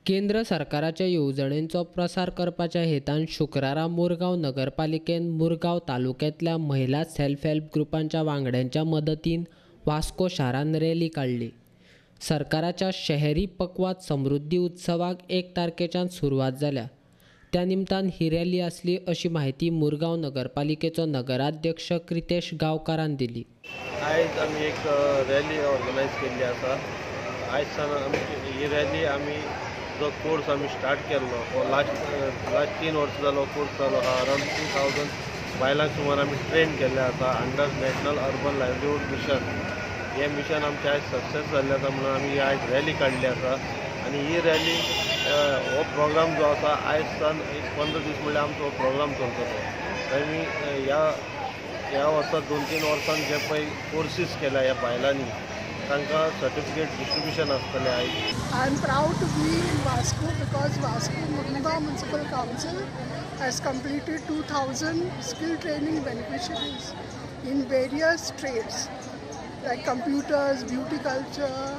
केंद्र सरकाराच्या येवजणेंचो प्रसार करपाच्या हेतान शुक्रारा मुरगांव नगरपालिकेन मुरगांव तालुक्यांतल्या महिला सेल्फ हेल्प ग्रुपांच्या वांगड्यांच्या मदतीन वास्को शारान रॅली काडली. सरकाराच्या शहरी पकवाज समृद्धी उत्सवाक 1 तारखेच्यान सुरवात जाल्या. त्या निमतान ही रॅली आसली अशी माहिती मुरगांव नगरपालिकेचो नगराध्यक्ष क्रितेश गांवकारान दिली. आयज आमी एक रॅली ऑर्गनायज केल्ली आसा. आयज सावन आमची ही रॅली आमी जो कोर्स आमी स्टार्ट केल्लो हो लास्ट 3 वर्सां जालो कोर्स जालो आहा. अरावंड 2000 बायलांक सुमार आमी ट्रेन केल्ले आसा under national urban livelihood mission. हें मिशन आमचें आयज सक्सेस जाल्लें आसा म्हणून आमी आयज रॅली काडली आसा. आनी ही रॅली हो प्रोग्राम जो आसा आयज सावन एक 15 दीस म्हणल्यार आमचो हो प्रोग्राम चलतलो. आमी ह्या वर्सा 2-3 वर्सान जे पळय कोर्सीस केल्या ह्या बायलांनी तांकां सर्टिफिकेट डिस्ट्रिब्युशन आसतलें आयज. I am proud to be in Vasco because Vasco Murgaon Municipal Council has completed 2000 skill training beneficiaries in various trades like computers, beauty culture,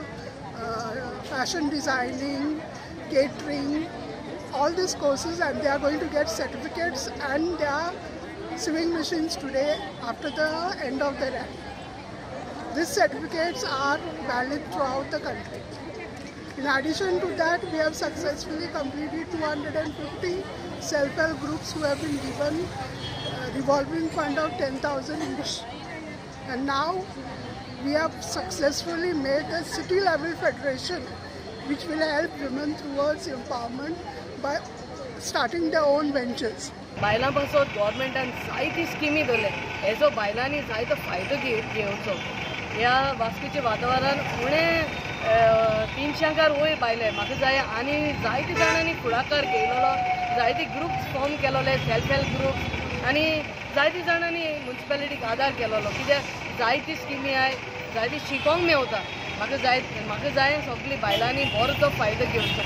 fashion designing, catering, all these courses, and they are going to get certificates and their sewing machines today after the end of the rally. These certificates are valid throughout the country. In addition to that, we have successfully completed 250 self-help groups who have been given a revolving fund of 10,000 each. And now we have successfully made a city level federation which will help women towards empowerment by starting their own ventures. बायलां पासत गव्हर्मेंटान जायती स्किमी दवरले हेजो बायलांनी जायतो फायदो घेवचो. ह्या वास्कोच्या वातावरणान उणे 300 वयर बायले म्हाका जाय आनी जायते जाणांनी फुडाकार घेयलेलो, जायते ग्रुप्स फॉर्म केलोले सेल्फ हेल्प ग्रुप्स आनी जायते जाणांनी म्युनिसिपालिटीक आदार केलोलो. कित्याक जायती स्किमी आहाय, जायती शिकोंक मेवता. म्हाका जाय सगळीं बायलांनी बरो तो फायदो घेवचो.